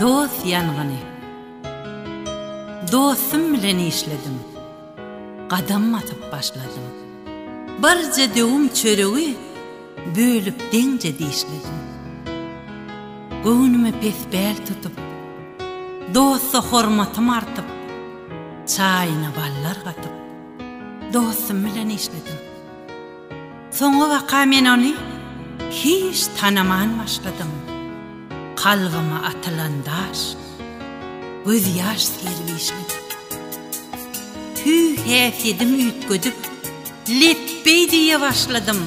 Dost ýangyny. Dostum bilen işledim. Gadam basyp başladym. Birje döwüm çöregi bölüp deňje dişledim. Göwnüme pespäl tutup, dosta hormatym artyp, çaýyna ballar gatyp, dostum bilen işledim. Soňa baka men ony hiç tanaman başladym. Kalbyma atylan daş, gözýaş serip işledim. Hüý-häsiýedim üýtgedip, lepbeý diýe başladym.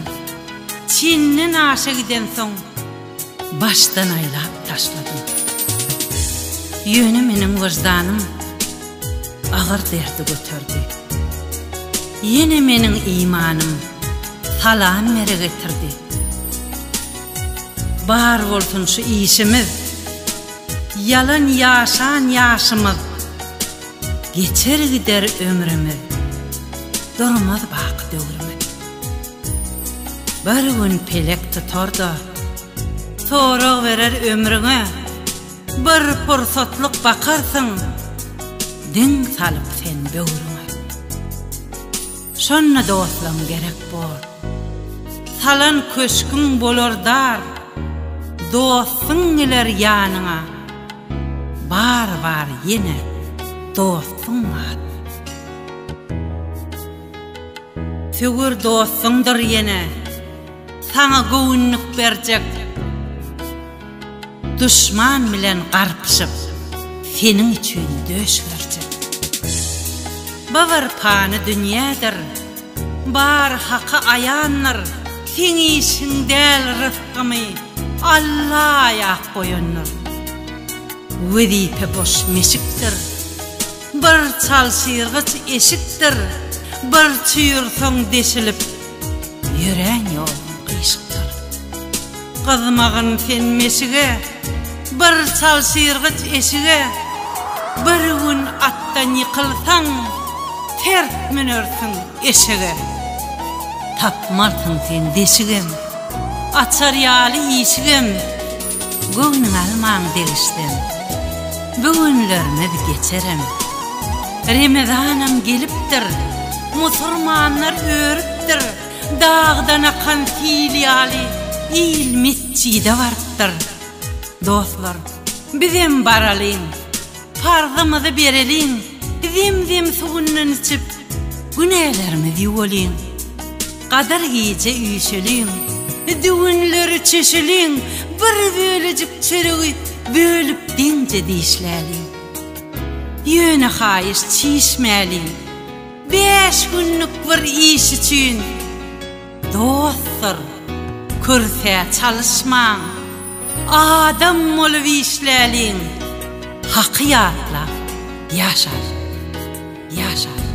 Çenden aşa gidensoň, başdan aýlap taşladym. Ýöne meniň wyždanym agyr derdi göterdi. Ýene meniň imanym salam bere getirdi. Bar bolsun şu işimiz, Ýalan ýaşan ýaşymyz, Geçer gider ömrümiz, Durmaz baky döwrümiz. Bir gün pelek tutar-da, Sorag berer ömrüňe, Bir pursatlyk bakarsyň, Diň salyp sen böwrüňe. Şonda dostlaň gerek bor. Salan köşgüň bolar dar, Dostuň geler ýanyňa, Bar-bar ýene dostuň bar. Söwer dostuňdyr ýene, Saňa göwünlik berjek. Duşman bilen garpyşyp, seniň üçin döş gerjek. Bu bir pany dünýädir, bar haky aýandyr, Seň işiň däl rysgymy Alla aýap goýandyr. Wezipe boş meşikdir, bir çalşyrgyç eşikdir, Bir çüýrseň deşilip, Ýörän ýoluň gyşykdyr. Gyzmagyn sen meşige, Bir çalşyrgyç eşige. Bir gün atdan ýykylsaň, Ters münersiň eşege. Tapmarsyň sen deşigem, Açar ýaly işigem. Göwnüňe almaň degişsem, Bu günlerimiz geçerem. Remezanam gelipdir, Musurmanlar örüpdir, Dagdan akan sil ýaly Il metjide barypdyr. Dostlar, bizem baralyň, Parzymyzy bereliň, Zem-zem suwundan içip, Günälerimizi ýuwalyň. Gadyr gije üýşeliň, Düwünleri çeşeliň, Bir bölejik çöregi Bölüp deňje dişläliň. Ýöne haýyş çişmäliň, Bäş günlük bir iş üçin Dostdur, kürsä çalyşmaň, Adam bolup işläliň, Haky ýatlap ýaşalyň, ýaşalyň.